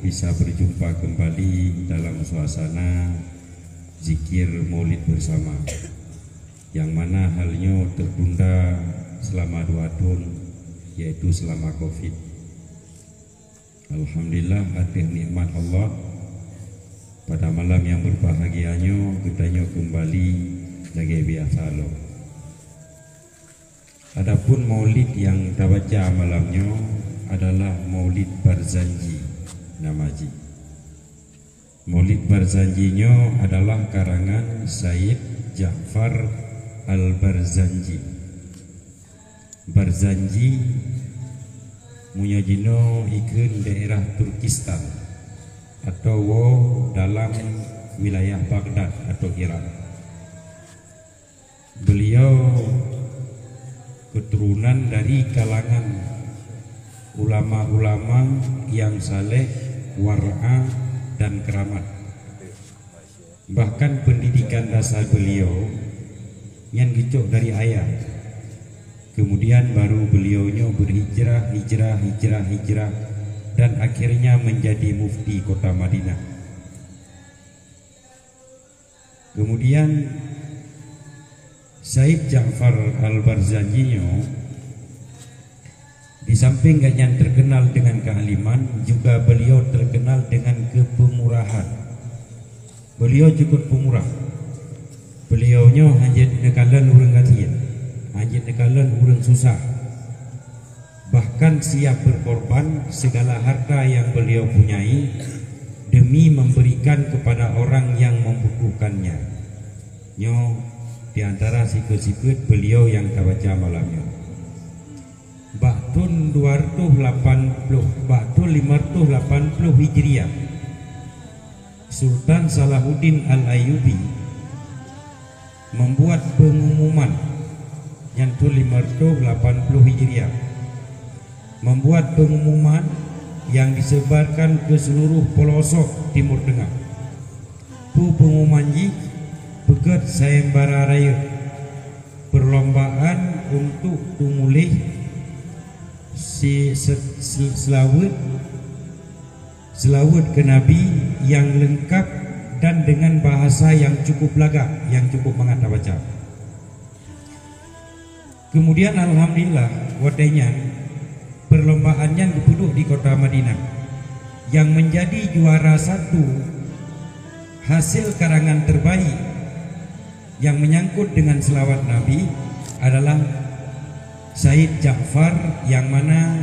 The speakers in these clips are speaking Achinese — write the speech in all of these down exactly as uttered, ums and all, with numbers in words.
Bisa berjumpa kembali dalam suasana zikir Maulid bersama, yang mana hal nyoe tertunda selama dua tahun, yaitu selama covid. Alhamdulillah, atas nikmat Allah, pada malam yang berbahagia nyoe, geutanyoe kembali lagée biasa lom. Adapun maulid yang tabaca malam nyoe adalah Maulid Barzanji nama jih. Maulid Barzanji nyoe adalah karangan Said Ja'far Al-Barzanji. Barzanji, meunyoe jinoe ikheun daerah Turkistan, atawa dalam wilayah Baghdad atau Irak. Beliau keturunan dari kalangan ulama-ulama yang saleh, wara', dan keramat. Bahkan pendidikan dasar beliau nyan geucok dari ayah. Kemudian baru beliau nyoe berhijrah, hijrah, hijrah, hijrah, dan akhirnya menjadi mufti kota Madinah. Kemudian Said Ja'far Al-Barzanji nyoe, di samping gobnyan terkenal dengan kealiman, juga beliau terkenal dengan kepemurahan. Beliau cukup pemurah. Beliau nyoe hanjeuet neukalon ureuëng gasien, hanjeuet neukalon ureuëng susah. Bahkan siap berkorban segala harta yang beliau punyai demi memberikan kepada orang yang membutuhkannya. Nyoe di antara sifat-sifat beliau yang tabaca malam nyoe. Bak thon dua ratus lapan puluh, bak thon lima ratus lapan puluh Hijriah, Sultan Salahuddin Al-Ayyubi membuat pengumuman, nyan thon lima ratus lapan puluh Hijriah, membuat pengumuman yang disebarkan ke seluruh pelosok Timur Tengah. Peue pengumuman jih? Peugét sayembara rayeuk, perlombaan untuk tumuléh si-, se-, se-, seulaweuet, seulaweuet keu Nabi yang leungkab dan dengan bahasa yang cukup lagak, yang cukup mangat tabaca. Kemudian, alhamdulillah, watée nyan perlombaan nyan geupeuduek di kota Madinah. Yang menjadi juara satu hasil karangan terbaik yang menyangkut dengan selawat Nabi adalah Said Ja'far, yang mana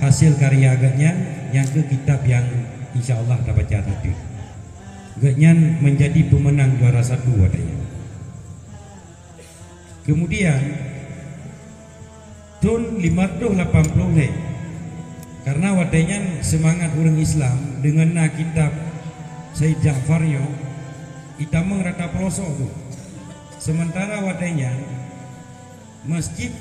hasil karya gobnyan nyang keu kitab yang insya Allah tabaca sateue. Gobnyan menjadi pemenang juara satu watée nyan. Kemudian, thon lima ratus lapan puluh lhée, karena watée nyan seumangat ureuëng Islam deungon na kitab Said Ja'far nyoe, itamong rata peulosok tu. Sementara watée nyan, Masjid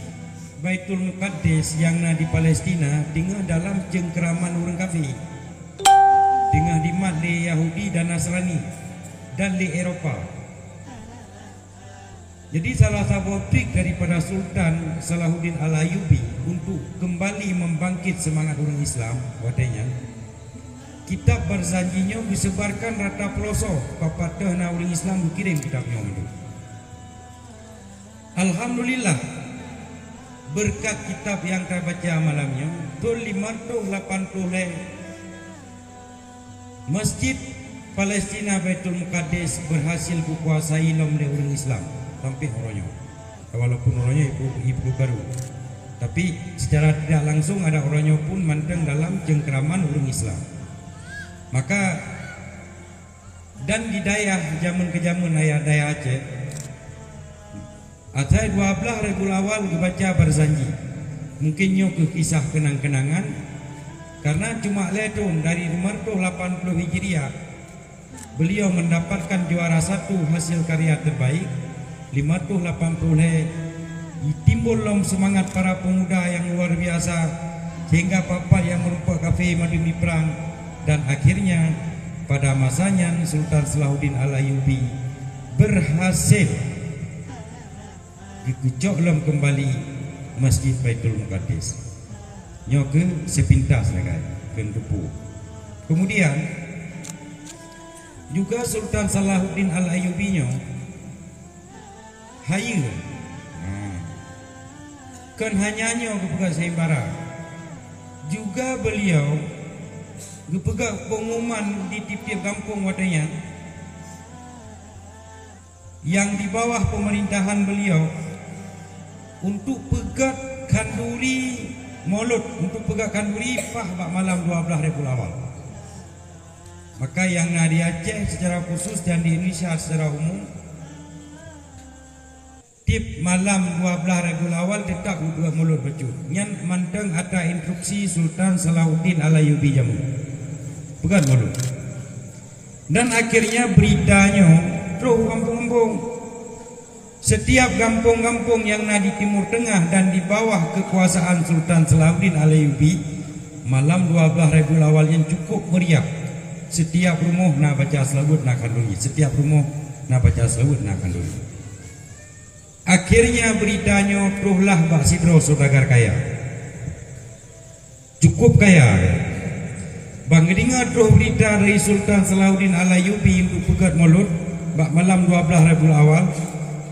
Baitul Muqaddas nyang na di Palestina teungoh dalam cengkeraman ureuëng kafé, teungoh dimat lé Yahudi dan Nasrani dan lé Eropa. Jadi, salah saboh trik daripada Sultan Salahuddin Al-Ayyubi untuk kembali membangkit semangat ureuëng Islam watée nyan, kitab Barzanji nyoe geusebarkan rata peulosok, pat-pat teuh na ureuëng Islam geukirém kitab nyoe mandum. Alhamdulillah, beureukat kitab nyang tabaca malam nyoe, thon lima ratus lapan puluh lhée, Masjid Palestina Baitul Muqaddas berhasil geukuasai lom lé ureuëng Islam sampai uroe nyoe. Walaupun uroe nyoe ibu, ibu baru, tapi secara tidak langsung ada uroe nyoe pun mantong dalam cengkeraman ureuëng Islam. Maka, dan di dayah jameun keu jameun, ayah dayah Aceh, asai dua blaih Rabiul Awal geubaca Barzanji. Mungkin nyoe keuh kisah keunang-keunangan, karena cuma lhée thon, dari lima ratus lapan puluh Hijriah, beliau mendapatkan juara satu hasil karya terbaik, lima ratus lapan puluh lhée, timbul lom seumangat para pemuda nyang luar biasa, sehingga pat-pat nyang meurumpok kafé mandum jiprang, dan akhirnya pada masa nyan Sultan Salahuddin Al-Ayyubi berhasil geugeucok lom keumbali Masjid Baitul Muqaddas. Nyoe keuh sepintas sagai keu teupeu. Kemudian juga Sultan Salahuddin Al-Ayyubi nyoe hayeue. Ha. Kon hanya nyoe geupeugah sayembara, juga beliau geupeugah pengumuman di tiep-tiep gampông watée nyan, yang di bawah pemerintahan beliau untuk peugét khanduri Maulud, untuk peugét khanduri paih bak malam dua belas Rabiul Awal. Maka yang na di Aceh secara khusus dan di Indonesia secara umum, tiep malam dua belas Rabiul Awal tetap geupeugét Maulud bacut. Nyan mantong atra instruksi Sultan Salahuddin Al-Ayyubi jameun. Peugét Maulud. Dan akhirnya berita nyoe troh u gampông-gampông. Setiap gampông-gampông yang na di Timur Tengah dan di bawah kekuasaan Sultan Salahuddin Al-Ayyubi, malam dua belas Rabiul Awal nyan cukup meriah. Setiap rumoh na baca seulaweuet, na khanduri. Setiap rumoh na baca seulaweuet, na khanduri. Akhirnya berita nyoe trohlah bak sidroe saudagar kaya. Cukup kaya. Ban geudeungoe troh berita dari Sultan Salahuddin Al-Ayyubi untuk peugét Maulud bak malam dua belas Rabiul Awal,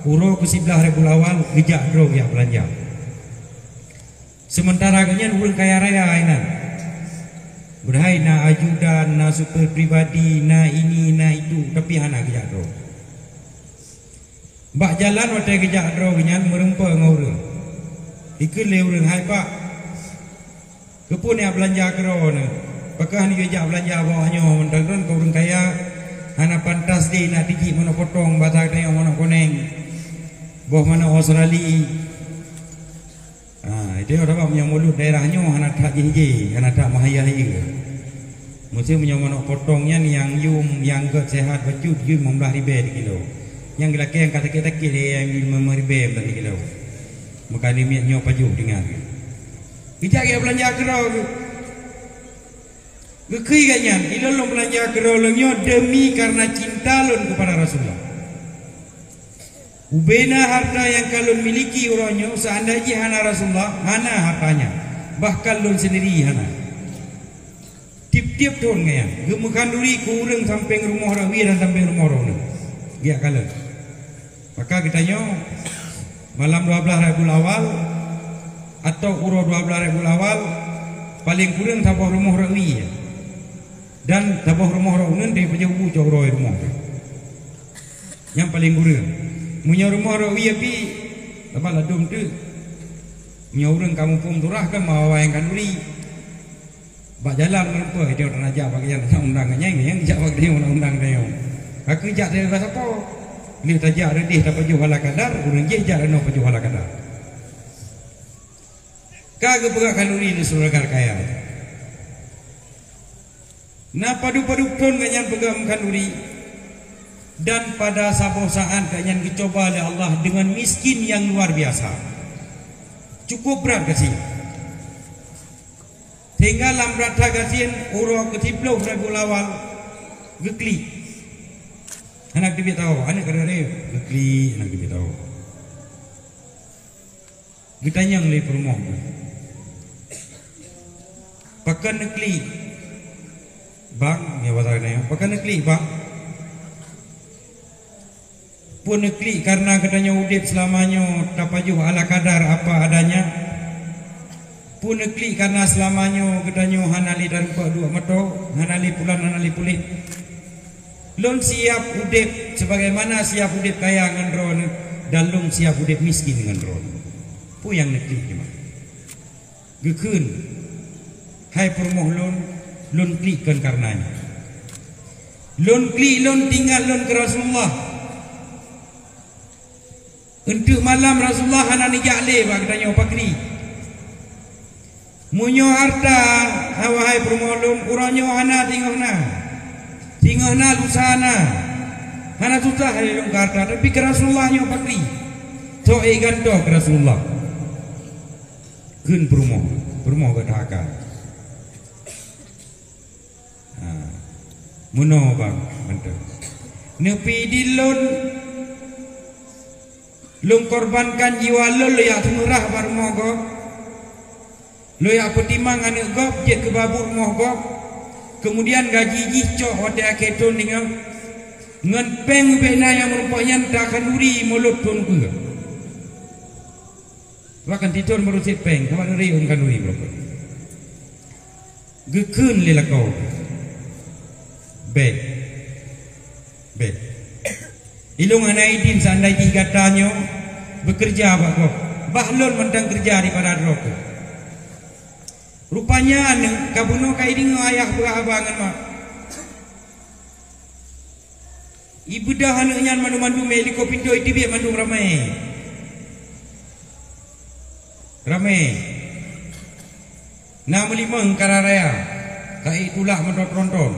uroe keu siblaih Rabiul Awal geujak droe geujak beulanja. Sementara geuhnyan ureuëng kaya raya inan. Padahai na ajudan, na supir pribadi, na ini, na itu, tapi hana geujak droe. Bak jalan watée geujak droe geuhnyan meurumpok ngon ureuëng. Ikheun lé ureuëng, "Hai Pak, keupeue neujak beulanja keudroe neuh? Pakon hana geujak beulanja bak nyoe mantong, droeneuh keu ureuëng kaya, hana pantas deh neujak tijik manok potong basa geutanyoe manok kunéng, boh manok Australia." Ha, itu yang sabab meunyoe mulod daerah nyoe hana that jih-jih, hana that meuhayah-hayah. Mesti meunyoe manok potong nyan nyang yum, nyang gét sehat bacut, yum limong blaih ribée dikilo. Nyang geulakée nyang ka sakét-sakét lé nyang yum limong ribée meunan dikilo. Meuka nimiet nyoe pajoh deungon. Geujak geubeulanja keudroe geuh. Geukheun geuhnyan, "Ilôn lôn beulanja keudroe lôn nyoe demi karena cinta lôn kepada Rasulullah." Ubena harta nyang ka lôn miliki uroe nyoe, seandai jih hana Rasulullah, hana harta nyan, bahkan lôn sendiri hana. Tiep-tiep thon nyan, geumeukan duri keu ureuëng sampéng rumoh rot wie dan sampéng rumoh rot uneuen. Geujak kalon. Maka geutanyoe, malam dua belas Rabiul Awal, atau uroe dua belas Rabiul Awal, paleng kureueng saboh rumoh rot wie. Dan saboh rumoh rot uneuen dari pajoh bu cok uroe rumoh. Nyang paleng kureueng. Meunyoe rumoh rot wie pih, sabab ladôm teuk. Meunyoe ureuëng ka muphom surah kan meuawai nyang khanduri. Bak jalan meurumpok, "Dia orang ajak bak jalan undang-undang nyan, nyang jak bak dia undang-undang dia." Aku jak dari rasa po. Leh tajak redih tapajoh ala kadar, ureuëng jih jak reno pajoh ala kadar. Ka geupeugah khanduri di saudagar kaya. Na padub-padub thon geuhnyan peugah meukan duri, dan pada saboh saat geuhnyan geucoba lé Allah deungon miskin nyang luar biasa. Cukup brat gasien. Sehingga lam brat that gasien uroe keusiploh Rabiul Awal geuklik. Hana geuteubiet tawoe, aneuk kadang-kadang geuklik, hana geuteubiet tawoe. Geutanyong lé peurumoh geuh, "Pakon neuklik, Bang?" Ya, bahasa geutanyoe, "Pakon neuklik, Bang?" Peue neuklik karena geutanyoe udeb seulama nyoe tapajoh ala kadar apa adanya? Peue neuklik karena seulama nyoe geutanyoe hana lé tarumpok duek moto, hana lé pulan, hana lé puléh? Lôn siab udeb sebagaimana siab udeb kaya ngon droeneuh, dan lôn siab udeb miskin ngon droeneuh. Peue nyang neuklik teuma? Geukheun, "Hai peurumoh lôn, lôn klik kon kareuna nyan. Lôn klik lôn teuingat lôn keu Rasulullah. Eunteuk malam Rasulullah hana neujak lé bak geutanyoe pakri. Meunyoe harta, wahai peurumoh lôn, uroe nyoe hana, singoh na. Singoh na, lusa na. Hana susah lé lôn keu harta, tapi keu Rasulullah nyoe pakri. Sok ék gantoe keu Rasulullah." Kheun peurumoh, peurumoh geuh that akai. Ha. Meunoe, Bang, mantong. Neupidin lôn, lôn korbankan jiwa lôn, lôn jak seumeurah bak rumoh gob. Lôn jak peutimang aneuk gob jeuet keu babu rumoh gob. Keumudian gaji jih cok watée akhé thon deungon, ngon péng ubé na nyang meurumpok nyan takhanduri mulod thon keue. Bahkan tithon baru cit péng, sabab nuri ôn khanduri baroe. Geukheun lé lakoe, "Bék, bék. Ilôn hana idin seundai jih gata nyoe beukeureuja bak gob, bah lôn mantong keureuja daripada droe kheueh." Rupanya aneuëk ka bunoe ka ideungoe ayah peugah haba ngon mak. Ibeudôh aneuëk nyan mandum-mandum, eh, likot pintoe iteubiet mandum ramé. Ramé. Na meulimong kara raya, ka itulak mantong tronton.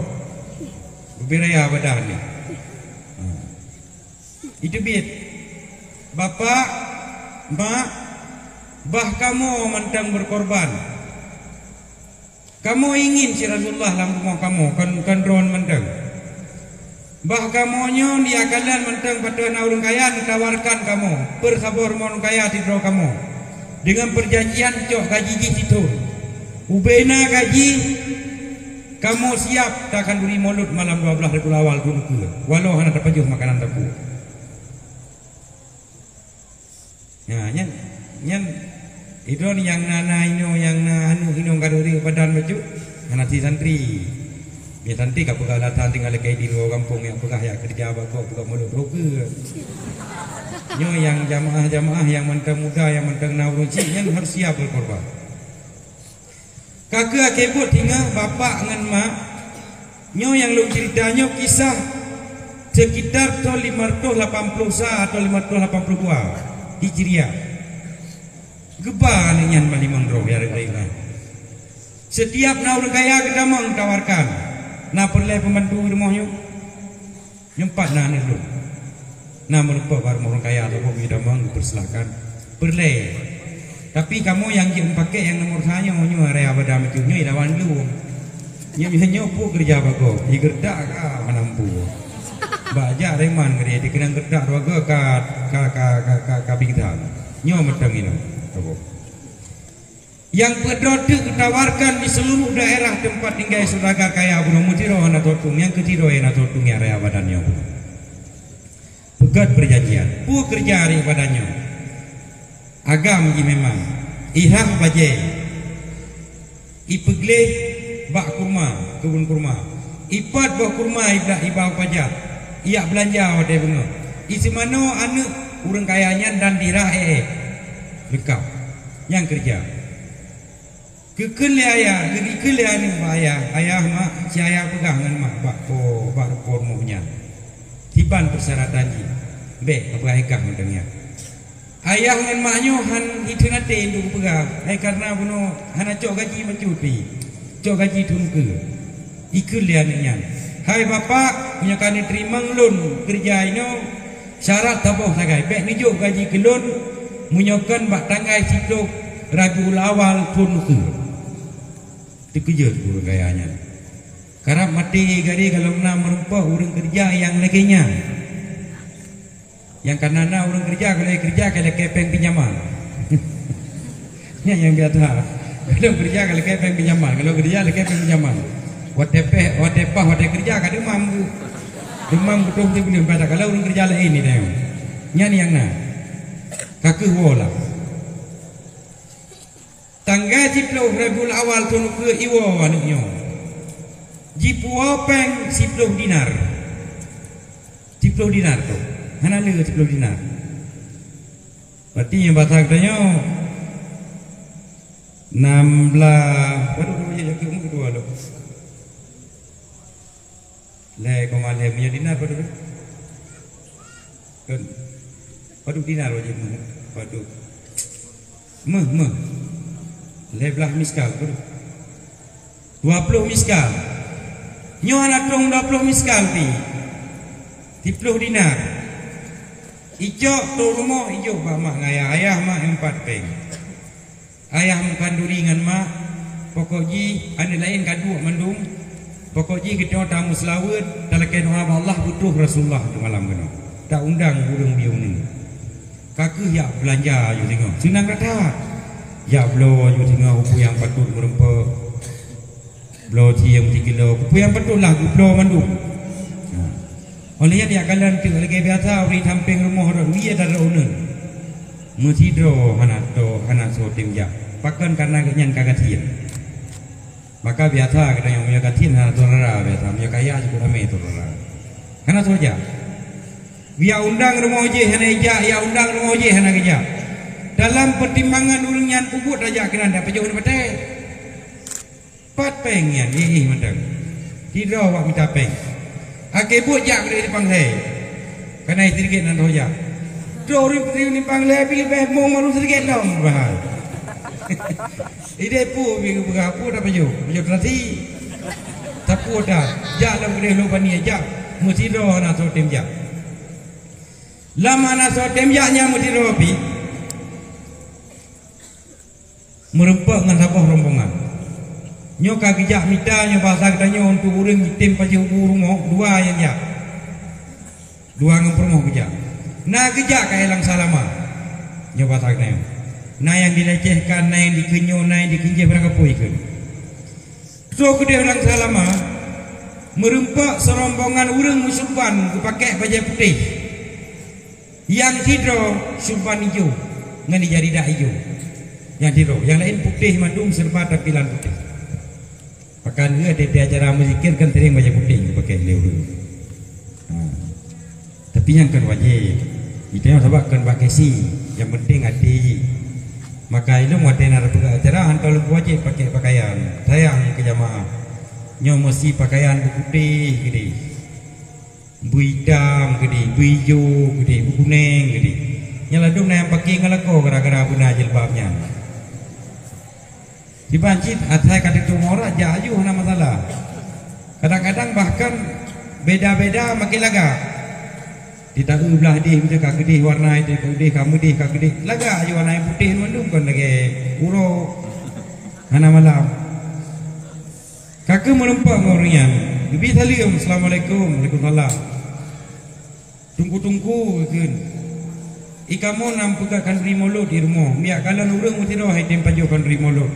Bubé raya badah ni. Ha. Iteubiet, "Bapak, Mak, bah kamoe mantong beukorban." Kamoe ingin si Rasulullah lam rumoh kamoe, kon, kon droen mantong. Bah kamoe nyoe di akalan mantong, patöh na ureuëng kaya neutawarkan kamoe, peusaboh rumoh ureuëng kaya sidroe kamoe, deungon peurjanjian cok gaji jih sithon. Ubé na gaji, kamoe siab takhanduri mulod malam dua blaih Rabiul Awal thon keue, walau hana tapajoh makanan tapuet. Nyan, nyan, nyan, idroe nyang na, na inoe, nyang na aneuëk inoe ka duri badan bacut, hana si santri. Nyan santri ka peugah alasan tinggai lakée di luwa gampông nyang peugah jak keureuja bak gob, peugah mulod roh keue. Nyoe nyang jamaah-jamaah nyang mantong muda, nyang mantong na ureuëng chik, nyan harôh siab beukorban. Ka keuh akhé buet singoh bapak ngon mak, nyoe nyang lôn ceurita nyoe kisah seukitar thon lima ratus lapan puluh sa atau lima ratus lapan puluh dua Hijriah. Geuba aneuëk nyan ban limong droe, ya rayeuk-rayeuk nyan. Setiap na ureuëng kaya geutamong tawarkan, "Na peureulée pembantu rumoh nyoe?" Nyoe pat na aneuk lôn. Na meurumpok bak rumoh ureuëng kaya, saboh geutamong geupeursilakan. Peureulée. Tapi kamoe nyang jeuet meupakék nyang nomor sa nyoe, nyoe area badan bacut nyoe lawan lôn. Nyoe, nyoe, nyoe peue keureuja bak gob, di geureutak ka hana mampu. Bak jak reman geude, dikeunong geureutak dua goe ka, ka, ka pingsan. Nyoe mantong inoe, saboh. Nyang peuet droe teuk geutawarkan di seuluruh daerah teumpat tinggai saudagar kaya bunoe, meusidroe hana soe tueng, nyang keusidroe hana soe tueng nyang raya badan nyoe bunoe. Peugét peujanjian, peue keureuja raya badan nyoe? Agam jih memang, irhah bajée, ipeugleh bak kurma, keubon kurma, ipat boh kurma iblah iba u paja, ijak beulanja watée beungoh, iseumanoe aneuk ureuëng kaya nyan dan dirhah ék-ék, leungkab. Nyang keureuja. Geukheun lé ayah, geukheun lé aneuk bak ayah, "Ayah, mak, ci ayah peugah ngon mak bak po, bak rupoh rumoh nyan. Kiban peusyaratan jih, bék kapeugah-peugah mantong nyan." Ayah ngon mak nyoe han jiteunaté untuk geupeugah, hai kareuna bunoe hana cok gaji bacut pih, cok gaji thon keue. Ikheun lé aneuk nyan, "Hai bapak, meunyoe ka neuteurimong lôn keureuja inoe, syarat saboh sagai, bék neujok gaji keu lôn meunyoe kon bak tanggai siploh Rabiul Awal thon keue." Teukeujot ureuëng kaya nyan. Karab maté gari galom na meurumpok ureuëng keureuja nyang lagée nyan. Nyang ka na-na ureuëng keureuja, kalau keureuja ka lakée péng pinjaman. Nyan nyang biasa. Kalau keureuja ka lakée péng pinjaman, kalau keureuja lakée péng pinjaman. Watée péh, watée paih, watée keureuja ka deumam bu-, deumam beutôi-beutôi buleuen, padahai kalau ureuëng keureuja laén ni tayong. Nyan nyang na. Ka keuh woe lah. Tanggai siploh Rabiul Awal thon keue iwoe aneuk nyoe. Jipuwoe péng siploh dinar. Siploh dinar tu. Hana le siploh dinar. Berarti nyang basa geutanyoe nam blah, padub tu, jak keu umur kedua tu. Lhée koma lhée, meunyoe dinar padub? Kon. Padub dinar wajéb meuh? Padub. Meuh, meuh. Lhée blaih miskal, padub? Dua ploh miskal. Nyoe hana trong dua ploh miskal pih. Siploh dinar. Icok trok rumoh, ijok bak mak ngon ayah, ayah mak empat péng. Ayah meukhanduri ngon mak, pokok jih aneuk laén ka duek mandum. Pokok jih geutanyoe tameuseulaweuet, talakée doá bak Allah, peutrok Rasulullah di malam keunoe. Ta undang ureuëng biyeu nyoe. Ka keuh jak beulanja aju singoh. Seunang that-that. Jak bloe aju singoh peue nyang patut meurumpok. Bloe thieng sikilo, peue nyang beutôi lah geubloe mandum. Nah. Óh lheueh nyan jak kalon teuk lagèe biasa, ureueng sampéng rumoh rot wie dan rot uneun. Meusidroe hana toe, hana soe tem jak. Pakon? Kareuna geuhnyan ka gasien. Maka biasa geutanyoe meunyoe gasien hana toe rara biasa, meunyoe kaya cukôp ramé toe rara. Hana soe jak. Jak undang rumoh jih hana jijak, jak undang rumoh jih hana geujak. Dalam peutimbangan ureueng nyan peubuet tajak keunan, dak pajoh nibak batèe. Pat péng nyan, ié-ié mantong. Sidroe awak mita péng. Akhé buet jak keudéh di Panglhée. Kana sirigét nan roh jak. Droe ureueng peuteubiet di Panglhée pih leubeh mong malu sirigét lom bahai. Idéh peue pih geupeugah, peue tapajoh? Pajoh terasi. Tapeue dah, jak lom keudéh lôn bani jak. Meusidroe hana soe tem jak. Lam hana soe tem jak nyan meusidroe pih. Meurumpok ngon saboh rombongan. Nyoe ka geujak mita, nyoe bahasa geutanyoe, untuk ureueng jitem pajoh bu rumoh, dua nyang jak. Dua ngon peurumoh geujak. Na geujak ka Elang Salama. Nyoe bahasa geutanyoe. Na nyang dilecehkan, na nyang dikeunyoe, na nyang dikeunjeuet barang kapeue kheun. Trok keudéh Elang Salama, meurumpok sirombongan ureueng meusurban geupakèk bajèe putéh. Nyang sidroe surban ijo ngon ija ridak ijo. Nyang sidroe, nyang laén putéh mandum, seureuba tampilan putéh. Pakan geuh, tiep-tiep acara meuzikir kan sering bajèe putéh geupakèk lé ureueng. Ha. Tapi nyan kon wajéb. Geutanyoe sabab kon bak kesi, nyang penting até jih. Maka ilôn watèe na tapeugah acara, hantom lôn wajéb pakèk pakaian. Sayang keu jamaah. Nyoe meusti pakaian beuputéh keudéh. Beuitam keudéh, beuijo keudéh, beukunèng keudéh. Nyang ladôm na nyang paké ngon lakoe gara-gara beuna jilbab nyan. Diban cit asai ka teutueng aurat jak aju hana masalah. Kadang-kadang bahkan beda-beda makin lagak. Di taeu blah deh, meuteuk ka keudéh warna, di taeu deh ka meudéh, ka keudéh. Lagak aju warna nyang putéh mandum kon lagèe uroe. Hana malam. Ka keuh meurumpok ngon ureueng nyan. Geubri saleuem, "Assalamualaikum." "Waalaikumsalam." "Teungku-teungku," geukheun, "i kamoe na peugöt khanduri mulod di rumoh. Miyak galon ureueng meusidroe hai tem pajoh khanduri mulod.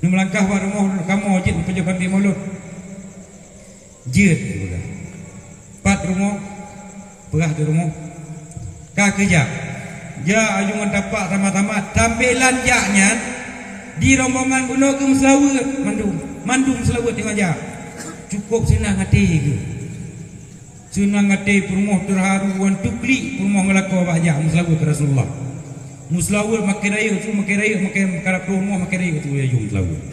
Neumeulangkah bak rumoh kamoe jeuet neupajoh khanduri mulod." "Jeuet," geupeugah. "Pat rumoh?" "Peugah di rumoh." Ka keuh jak. Jak aju ngon tapak sama-sama. Tampilan jak nyan, di rombongan bunoe keuh meuseulaweuet mandum. Mandum meuseulaweuet teungoh jak. Cukôp seunang até keuh. Seunang até peurumoh, teuharu wan teuklik peurumoh ngon lakoe bak jak meuseulaweuet keu Rasulullah. Meuseulaweuet makai rayeuk su, makai rayeuk, makai karab peurumoh, makai rayeuk su, ya jom seulaweuet.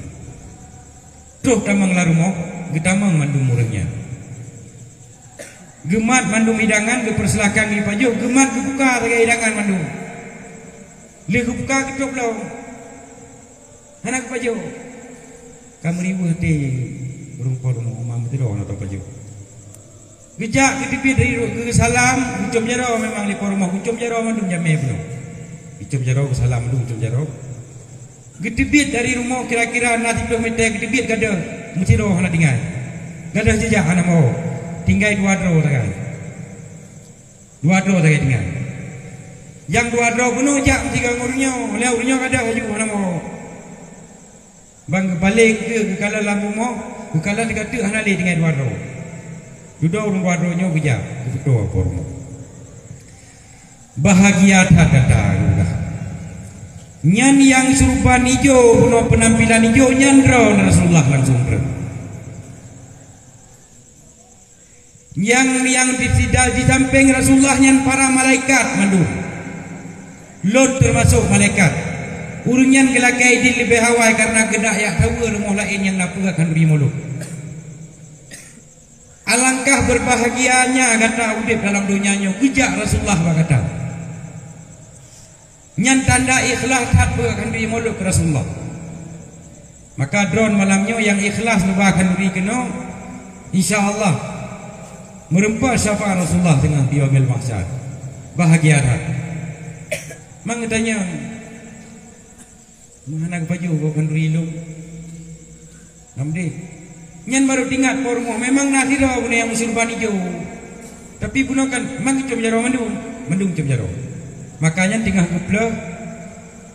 Troh tamong lam rumoh, geutamong mandum ureueng nyan. Geumat mandum hidangan, geupeusilakan geupajoh, geumat geubuka sagai hidangan mandum. Lheueh geubuka geutôb lom. Hana geupajoh. Ka meuriweuh até ureueng po rumoh, ma meusidroe hana tapajoh. Geujak geuteubiet dari ru-, geusalam, geucom jaroe memang lé po rumoh, geucom jaroe mandum jamèe bunoe. Geucom jaroe, geusalam mandum geucom jaroe. Geuteubiet dari rumoh kira-kira na siplôh meter, geuteubiet gadoh, meusidroe hana tinggai. Gadoh jijak hana mawöt. Tinggai dua droe sagai. Dua droe sagai tinggai. Nyang dua droe bunoe jak meusigoe ngon ureueng nyoe, lheueh ureueng nyoe gadoh laju hana mawöt. Ban geupaleng keuh geukalon lam rumoh, geukalon teuka teuk hana lé tinggai dua droe. Dudoe ureueng dua droe nyoe geujak geupeutoe po rumoh. Bahagia that gata, geupeugah. Nyan nyang surban ijo, bunoe peunampilan ijo, nyan droe Rasulullah langsung treuk. Nyang, nyang di, di, di sampéng Rasulullah nyan para malaikat mandum. Lôn teumasok malaikat. Ureueng nyan geulakèe idin leubeh awai kareuna geudak jak saweue rumoh laén nyang na peugöt khanduri mulod. Alangkah berbahagianya gata udép dalam donya nyoe geujak Rasulullah bak gata. Nyan tanda ikhlas that peugöt khanduri mulod keu Rasulullah. Maka droen malam nyoe nyang ikhlas neuba khanduri keunoe, insya Allah, meureumpok syafaat Rasulullah teungoh di Yaumil Mahsyar. Bahagia that. Mang geutanyong, "Meuhana geupajoh gob khanduri lôn?" Nam deh. Nyan barô teuingat po rumoh, memang na sidroe bunoe nyang meusurban ijo. Tapi bunoe kan mang geucom jaroe mandum, mandum geucom jaroe. Maka nyan teungoh geupleuh,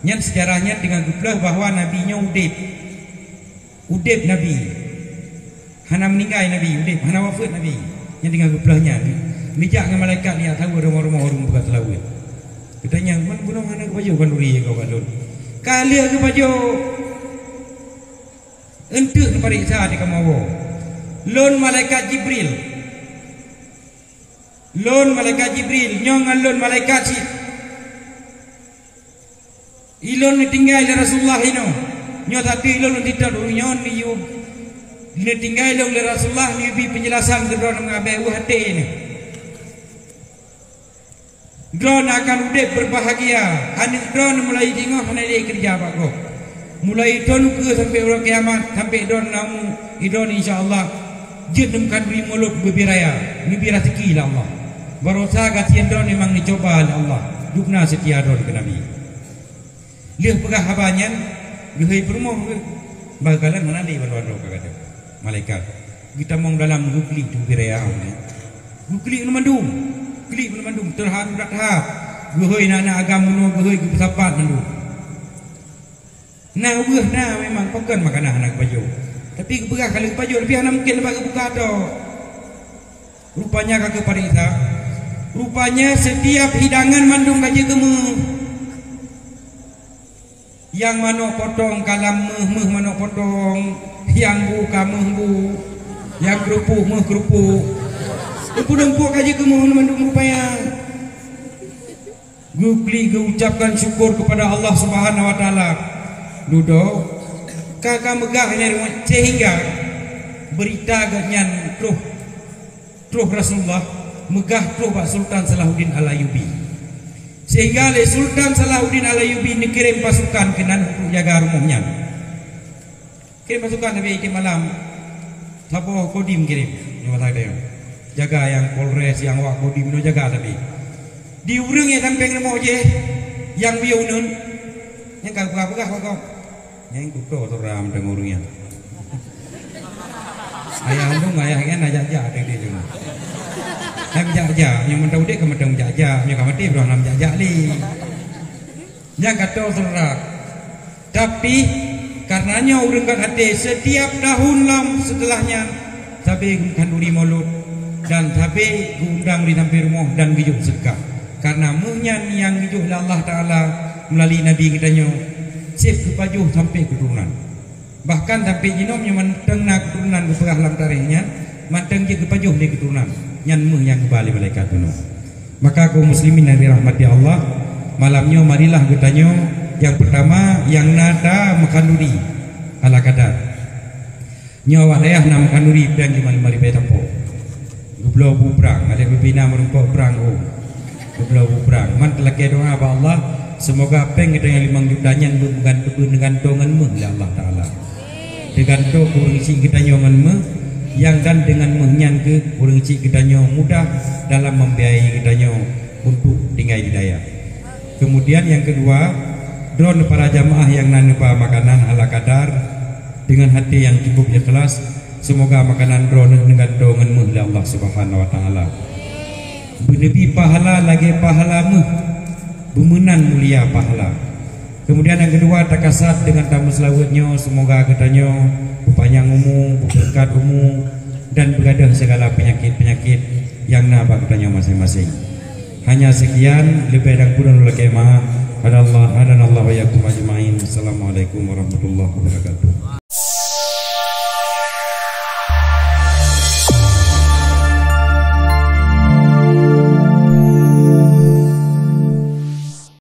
nyan seujarah nyan teungoh geupleuh bahwa Nabi nyoe udép. Udeb Nabi. Hana meuninggai Nabi, udeb, hana wafeuet Nabi. Nyang tinggai geupeuleueh nyan. Neujak ngon malaikat nyan, tahu rumoh-rumoh ureuëng buka seulaweuet. Geutanyong, "Man bunoe hana geupajoh khanduri keu lôn?" "Ka lheueh geupajoh. Eunteuk neupareksa di kamoe woe. Lôn malaikat Jibril. Lôn malaikat Jibril, nyoe ngon lôn malaikat cit. Ilôn neutinggai lé Rasulullah inoe. Nyoe sateue ilôn lôn titôt ureuëng nyoe neuyue, neutinggai lôn lé Rasulullah neuyue bi peunjelasan keu droeneuh meungabai weueh até neuh. Droeneuh akan udeb beurbahagia. Aneuëk droeneuh mulai singoh hana lé keureuja bak gob. Mulai thon ukeue sampoe uroe kiamat, sampoe droeneuh na umu, idroeneuh insya Allah jeuet neumeukan bri mulod beubi raya, neubi raseuki lé Allah. Barosa gasien droeneuh memang neucoba lé Allah, dubna seutia droeneuh keu Nabi. Lheueh peugah haba nyan, geuhôi peurumoh geuh. Bak kalon hana lé bandum-bandum ka gata. Malaikat geutamong dalam geuklik tu geuraya nyan. Geuklik meunumandum. Klik meunumandum, teuhab that-that. Geuhôi na aneuk agam bunoe, geuhôi geupeusapat mandum. Na weueh na memang pakon makanan hana geupajoh. Tapi geupeugah ka lheueh geupajoh, tapi hana mungken bak geubuka tok. Rupanya ka geupareksa. Rupanya setiap hidangan mandum ka jeuet keu méuh. Nyang manok potong ka lam méuh, méuh manok potong, nyang bu ka méuh bu, nyang keurupuk méuh keurupuk. Dumpuk-dumpuk ka jeuet keu méuh mandum rupanya. Geuklik geuucapkan syukur kepada Allah Subhanahu wa Taala. Dudoe ka, ka meugah nyan sehingga beurita geuh nyan troh, troh Rasulullah, meugah troh bak Sultan Salahuddin Al-Ayyubi. Sehingga lé Sultan Salahuddin Al-Ayyubi neukirém pasukan keunan untuk jaga rumoh nyan. Kirém pasukan tapi tiep malam, saboh kodim kirém, nyoe masa geutanyoe. Jaga nyang polres, nyang wak kodim nyoe jaga tapi. Di ureuëng nyang sampéng rumoh jih, nyang biyeu uneun, nyang ka peugah-peugah bak gob. Nyang kuto seura mantong ureuëng nyan. Ayah andong, ayah nyan ajak-jak teuh di rumah. Hai jak-jak, nyang mantong udeb ka mantong jak-jak, nyang ka maté beudoh nam jak-jak lé. Nyang ka to seura. Tapi, kareuna nyoe ureuëng gat até, setiap tahun lam setelah nyan, sabe geumeukan duri mulod dan sabe geuundang di sampéng rumoh dan geujok seudeukah. Kareuna méuh nyan nyang geujok lé Allah Taala meulalu nabi geutanyoe, seb geupajoh sampoe keuturonan. Bahkan sampoe jinoe nyoe mantong na keuturonan geupeugah lam tarikh nyan, mantong jeuet geupajoh lé keuturonan, nyan méuh nyang geuba lé malaikat bunoe. Maka kaum muslimin yang dirahmati Allah, malam nyoe marilah geutanyoe nyang peurtama nyang na tameukan duri ala kadar. Nyoe awak dayah na meukan duri péng limong limong ribée tapo. Geubloe bu prang, adak beupina meurumpok prang, oh. Geubloe bu prang. Man teulakée doá bak Allah, seumoga péng geutanyoe limong juta nyan beumeugantong, beuneuganto ngon méuh lé Allah Taala. Teuganto keu ureuëng syiek geutanyoe ngon méuh, nyang dan deungon méuh nyan keuh ureuëng syiek geutanyoe mudah dalam membiayai geutanyoe untuk tinggai di dayah. Kemudian nyang keudua, droeneuh para jamaah nyang na neuba makanan ala kadar, deungon até nyang cukup ikhlas, seumoga makanan droeneuh neuganto ngon méuh lé Allah Subhanahu wa Taala. Beuneubi pahala lagée pahala méuh, beumeunan mulia pahala. Kemudian nyang keudua, takasad deungon tameuseulaweuet nyoe, seumoga geutanyoe beupanyang umu, beupeureukat umu, dan beugadôh sigala peunyakét-peunyakét nyang na bak geutanyoe maséng-maséng. Hanya sekian, leubeh dan kurang lôn lakée meu'ah. Hadanallah, hadanallahu wa iyyakum ajma'in. Assalamualaikum warahmatullahi wabarakatuh.